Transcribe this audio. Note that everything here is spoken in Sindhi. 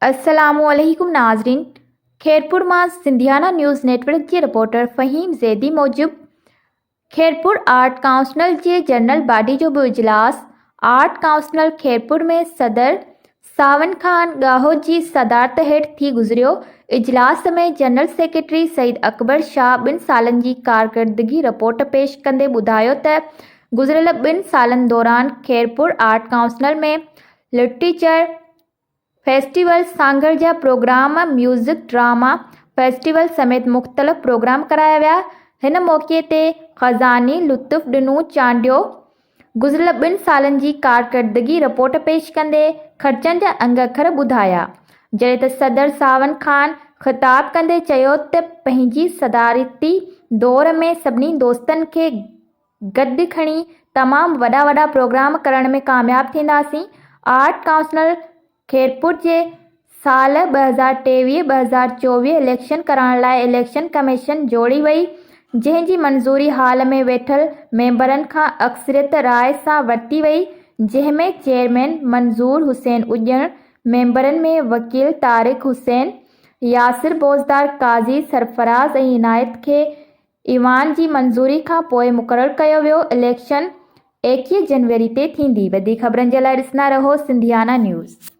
السلام عليڪم ناظرين خيرپور مان سنڌيانا نيوز نيٽورڪ جي رپورٽر فهيم زيدي موجب خيرپور آرٽ ڪائونسنل جي جنرل باڊي جو به اجلاس آرٽ ڪائونسنل خيرپور ۾ صدر ساون خان ڳاهو جي صدارت هيٺ ٿي گذريو اجلاس ۾ جنرل سيڪريٽري سعيد اڪبر شاهه ٻن سالن جي ڪارڪردگي رپورٽ پيش ڪندي ٻڌايو ته گذريل ٻن سالن دوران Khairpur art council ۾ literature festival, Sanghar جا پروگرام، ميوزڪ ڊراما فيسٽيول سميت مختلف پروگرام ڪرايا ويا. هن موقعي تي خزاني لطف ڏنو چانڊيو گذريل ٻن سالن جي ڪارڪردگي رپورٽ پيش ڪندي خرچن جا انگ اکر ٻڌايا. جڏهن ته صدر ساون خان خطاب ڪندي چيو ته پنهنجي صدارتي دور ۾ سڀني دوستن کي گڏ کڻي تمام وڏا وڏا پروگرام ڪرڻ ۾ ڪامياب ٿينداسين. آرٽ ڪائونسل خيرپور جي سال 2023 2024 اليڪشن ڪرائڻ لاء اليڪشن ڪميشن جوڙي وئي جنهن جي منظوري هال ۾ ويٺل ميمبرن کان اڪثريت راء سان ورتي وئي جنهن ۾ چيئرمين منظور حسين اڄڻ، ميمبرن ۾ وڪيل طارق حسين، ياسر بوزدار، قاضي سرفراز ۽ عنايت کي ايوان جي منظوري کان پوء مقرر ڪيو ويو، اليڪشن 21 جنوري تي ٿيندي، وڌيڪ خبرن جي لاء ڏسندا رهو سنڌيانا نيوز.